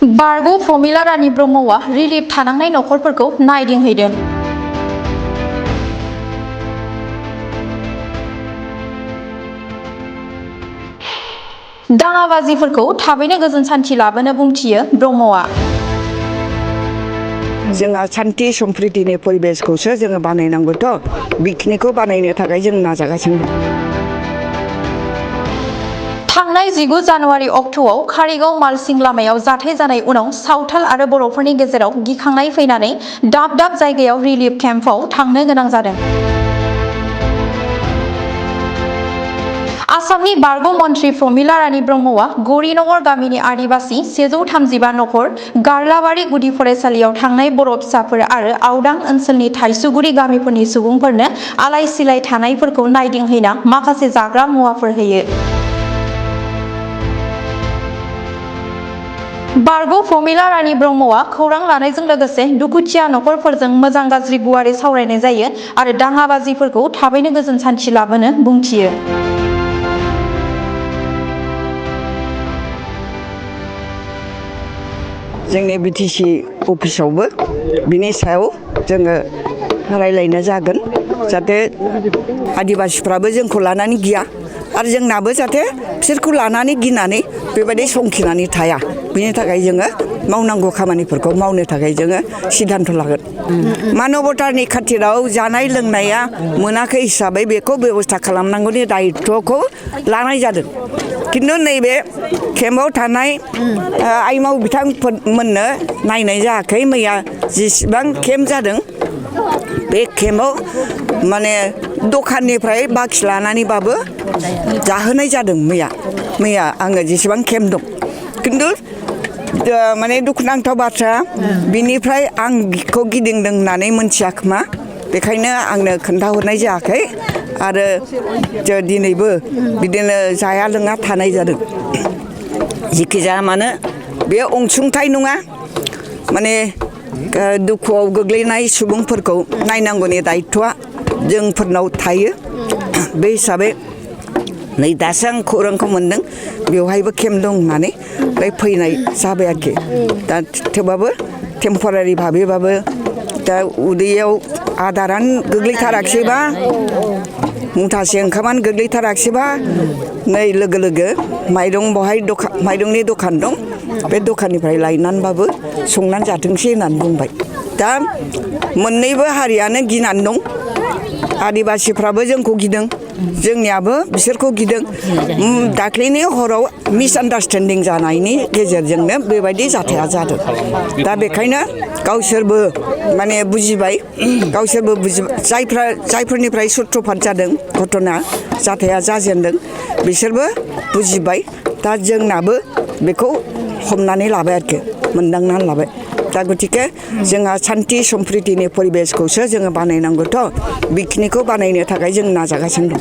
बारग' प्रमिला रानी ब्रह्मआ रिलिफ थानांनाय नखरफोरखौ नायदिंहैदों। दाङाबाजिफोरखौ थाबैनो गोजोन सान्थि लाबोनो बुंथियो ब्रह्मआ। जोंहा सान्थि सम्प्रितिनि परिबेसखौसो जोङो बानायनांगौथ' बेखिनिखौ बानायनो थाखाय जों नाजागासिनो दं। थांनाय 19 जानुवारि अक्ट'आव कारिगाव मालसिं लामायाव जाथाय जानाय उनाव सावथाल आरो बर'फोरनि गेजेराव गिखांनाय फैनानै दाब दाब जायगायाव रिलिफ केम्पआव थांनो गोनां जादों। आसामनि बारग' मन्त्रि प्रमिला रानी ब्रह्मआ गौरीनगर गामिनि आदिबासि 135 नखर गारलाबारि गुदि फरायसालियाव थांनाय बर' फिसाफोर आरो आवदां ओनसोलनि थाइसुगुरि गामिफोरनि सुबुंफोरनो आलाय सिलाय थानायफोरखौ नायदिंहैना माखासे जाग्रा मुवाफोर होयो। बारग' प्रमिला रानी ब्रह्मआ खौरां लानायजों लोगोसे दुखुथिया नखरफोरजों मोजां गाज्रि गुवारै सावरायनाय जायो आरो दाङाबाजिफोरखौ थाबैनो गोजोन सान्थि लाबोनो बुंथियो। जोंनि बिटिसि अफिसावबो बिनि सायाव जोङो रायलायनो जागोन जाहाथे आदिबासिफ्राबो जोंखौ लानानै गिया आरो जोंनाबो जाहाथे बिसोरखौ लानानै गिनानै बेबायदि संखिनानै थाया बिनि थाखाय जोङो मावनांगौ खामानिफोरखौ मावनो थाखाय जोङो सिद्धान्त लागोन। मानबतानि खाथिराव जानाय लोंनाया मोनाखै हिसाबै बेखौ बेबस्था खालामनांगौनि दायित्वखौ लानाय जादों। खिन्थु नैबे केम्पआव थानाय आइमाव बिथांमोननो नायनाय जायाखै। मैया जेसेबां केम्प जादों बे केम्पआव माने दखाननिफ्राय बाखि लानानैबाबो जाहोनाय जादों। मैया आङो जेसेबां केम्प दं खिन्थु माने दुखुनांथाव बाथ्रा बिनिफ्राय आं बिखौ गिदिंदों होननानै मोनथिया खोमा बेखायनो आंनो खोन्थाहरनाय जायाखै आरो दिनैबो बिदिनो जाया लोङा थानाय जादों। जिखि जाया मानो बे अनसुंथाइ नङा माने दुखुआव गोग्लैनाय सुबुंफोरखौ नायनांगौनि दायित्वआ जोंफोरनाव थायो। बे हिसाबै नै दासो आं खौरांखौ मोनदों बेवहायबो केम्प दं होननानै ओमफ्राय फैनाय जाबाय आरोखि। दा थेवबाबो टेम्परारि भाबैबाबो दा उदैयाव आदारानो गोग्लैथाराखिसैबा मुथासे ओंखामानो गोग्लैथाराखिसैबा नै लोगो लोगो माइरंनि दखान दं बे दखाननिफ्राय लायनानैबाबो संनानै जाथोंसै होननानै बुंबाय। दा मोननैबो हारियानो गिनानै दं। आदिबासिफ्राबो जोंखौ गिदों जोंनियाबो बिसोरखौ गिदों। दाख्लैनि हराव मिसआन्डारस्टेन्डिं जानायनि गेजेरजोंनो बेबायदि जाथाया जादों। दा बेखायनो गावसोरबो माने बुजिबाय जायफोरनिफ्राय सुत्रपात जादों घटना जाथाया जाजेनदों बिसोरबो बुजिबाय। दा जोंनाबो बेखौ हमनानै लाबाय आरोखि मोनदांनानै लाबाय। दा गतिके जोंहा सान्थि सम्प्रितिनि परिबेसखौसो जोङो बानायनांगौथ' बेखिनिखौ बानायनो थाखाय जों नाजागासिनो दं।